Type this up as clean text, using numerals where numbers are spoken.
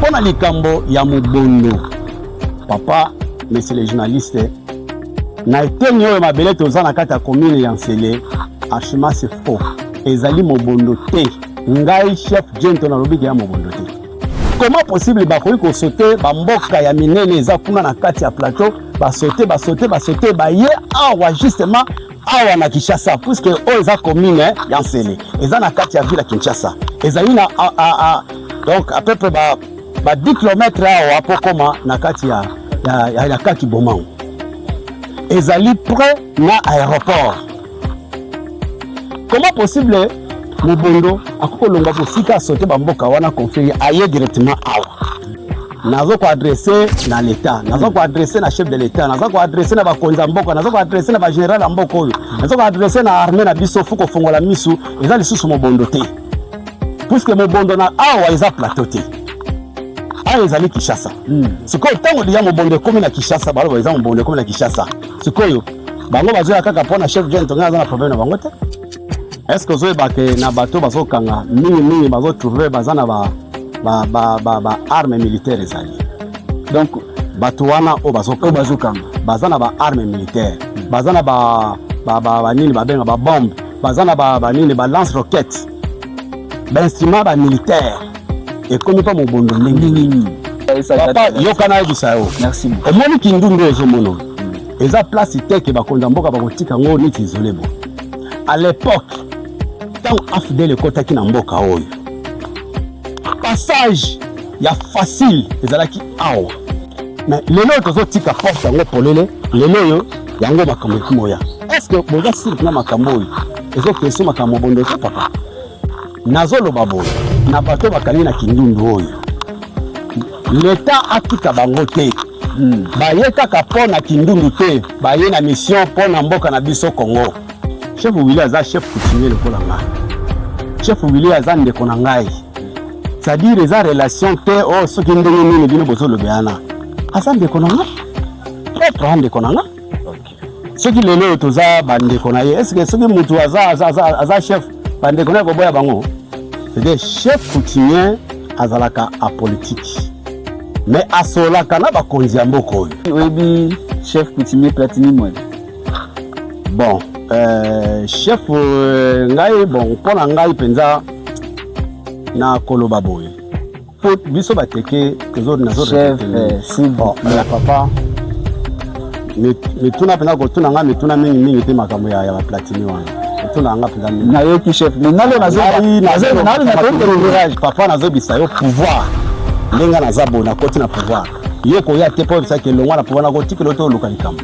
Mpo na likambo ya mobondo, papa, monsieur le journaliste, na eteni oyo mabele toza na kati ya commune ya Nsele, archima c'est faux, ezali mobondo te. Ngai chef Gento nalobi ke ya mobondo te. Comment possible bakoki kosote bamboka ya minene eza kuna na kati ya plateau, basote basote basote baye awa justement awa na Kinshasa, puisque oyo eza commune ya Nsele, eza na kati ya ville ya Kinshasa, ezali na donc à peu près ba 10 km awa po koma na kati ya Kaki Bomango, ezali près na aéroport. Comment possible mobondo akoki kolongwa kosika asote bamboka wana conflit, aye directement awa? Nazo koadresser na l'État, nazo koadresser na chef de l'État, nazo koadresser na bakonzi ya mboka, nazo koadresser na bagénéral ya mboka oyo, nazo koadresser na armée na biso. Faut kofongola misu, eza lisusu mobondo te, puisque mobondo na awa eza plateau te, awa ezali Kinshasa. Sikoyo ntango deja mobondo ekómi na Kinshasa, baloba eza mobondo ekómi na Kinshasa, sikoyo bango bazoya kaka mpo na chef Gento. Ngai aza na problème na bango te. Est ce que ozoyeba ke na bato bazokanga mingimingi, bazotrouver baza na ba arme militaire? Ezali donc bato wana oyo oyo bazokanga baza na baarme militaire, baza na banini babenga babombe, baza na banini balance roquette, bainstrument bamilitaire. Ekomi mpa mobondo ndenge nini? Papa, yoka, nayebisa yo. Merci. Omoni Kindundu ozomona oyo eza place te ke bakonzi ya mboka bakotika yango neti isolé bo. À l'époque ntango AFDL ekɔtaki na mboka oyo, passage ya facile ezalaki awa, mais lelo oyo tozotika porte yango polele. Lelo oyo yango makambo ekima oya. Est ce que boza sûr mpena makambo oyo ezokende makambo mobondo te? Papa, nazoloba boye na bato bakangi na Kindundu oyo, l'État atika bango te. Baye kaka mpo na Kindundu te, baye na mission mpo na mboka na biso Congo. Chef Willi aza chef coutumier lokola ngai. Chef Willi aza ndeko na ngai, c'est-à-dire eza relation te oyo soki ndenge nini bino bozoloba wana. Aza ndeko na ngai propre, aza ndeko na ngai. Soki lelo oyo toza bandeko na ye, est-ce soki mutu aza chef, bandeko na ye koboya bango? C'est-à-dire chef coutumier azalaka apolitique, mais asolaka na bakonzi ya mboka oyo. Oyebi chef coutumier Platini Mwele? Bon, chef ngai, bon, mpo na ngai mpenza na koloba boye, po biso bateke chef bon, papa, mituna mpenza kotuna ngai mituna mingimingi te. Makambo ya baplatini wana otuna nga mpenza mingi. Nayoki chef, mais nalo Papa, nazobisa yo pouvoir ndenge naza boye, nakoti na pouvoir, yo koya te mpo oyebisaki elongwa na pouvoir, nakotikela yo te, oluka likambo.